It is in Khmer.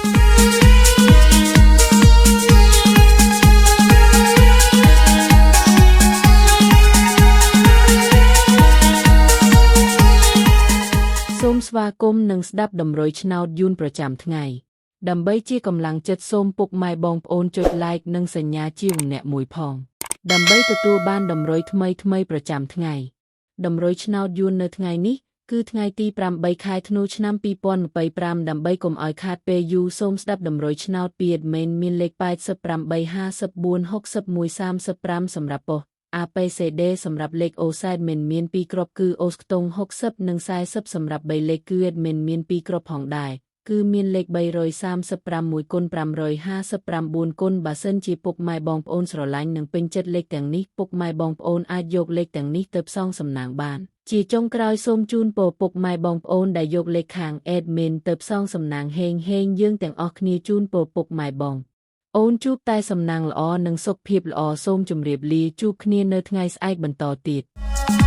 សូមស្វាគមន៍និងស្ដាប់តម្រុយឆ្នោតយួនប្រចាំថ្ងៃ ដើម្បីជាកម្លាំងចិត្តសូមពុកម៉ែបងប្អូនចុច Like និងសញ្ញាជាម្នាក់មួយផង ដើម្បីទទួលបានតម្រុយថ្មីៗប្រចាំថ្ងៃ តម្រុយឆ្នោតយួននៅថ្ងៃនេះ គឺថ្ងៃទី8ខែធ្នូឆ្នាំ2025ដើម្បីកុំឲ្យខាតពេលយូរសូមស្ដាប់តម្រុយឆ្នោតពី admin មានលេខ88 54 61 35សម្រាប់ប៉ុស្តិ៍ APCD សម្រាប់លេខអូសែតមិនមាន2គ្រាប់គឺអូសខ្ទង់60និង40សម្រាប់3លេខគឺ admin មាន2គ្រាប់ផងដែរគឺមានលេខ335 1គុណ559គុណបើសិនជាពុកម៉ែបងប្អូនស្រឡាញ់និងពេញចិត្តលេខទាំងនេះពុកម៉ែបងប្អូនអាចយកលេខទាំងនេះទៅផ្សងសំណាងបាន ជាចុងក្រោយសូមជូនពរពុកម៉ែបងប្អូនដែលយកលេខខាង admin ទៅផ្សងសំណាងហេងហេងយើងទាំងអស់គ្នាជូនពរពុកម៉ែបង អូនជួបតែសំណាងល្អនិងសុខភាពល្អសូមជម្រាបលាជួបគ្នានៅថ្ងៃស្អែកបន្តទៀត។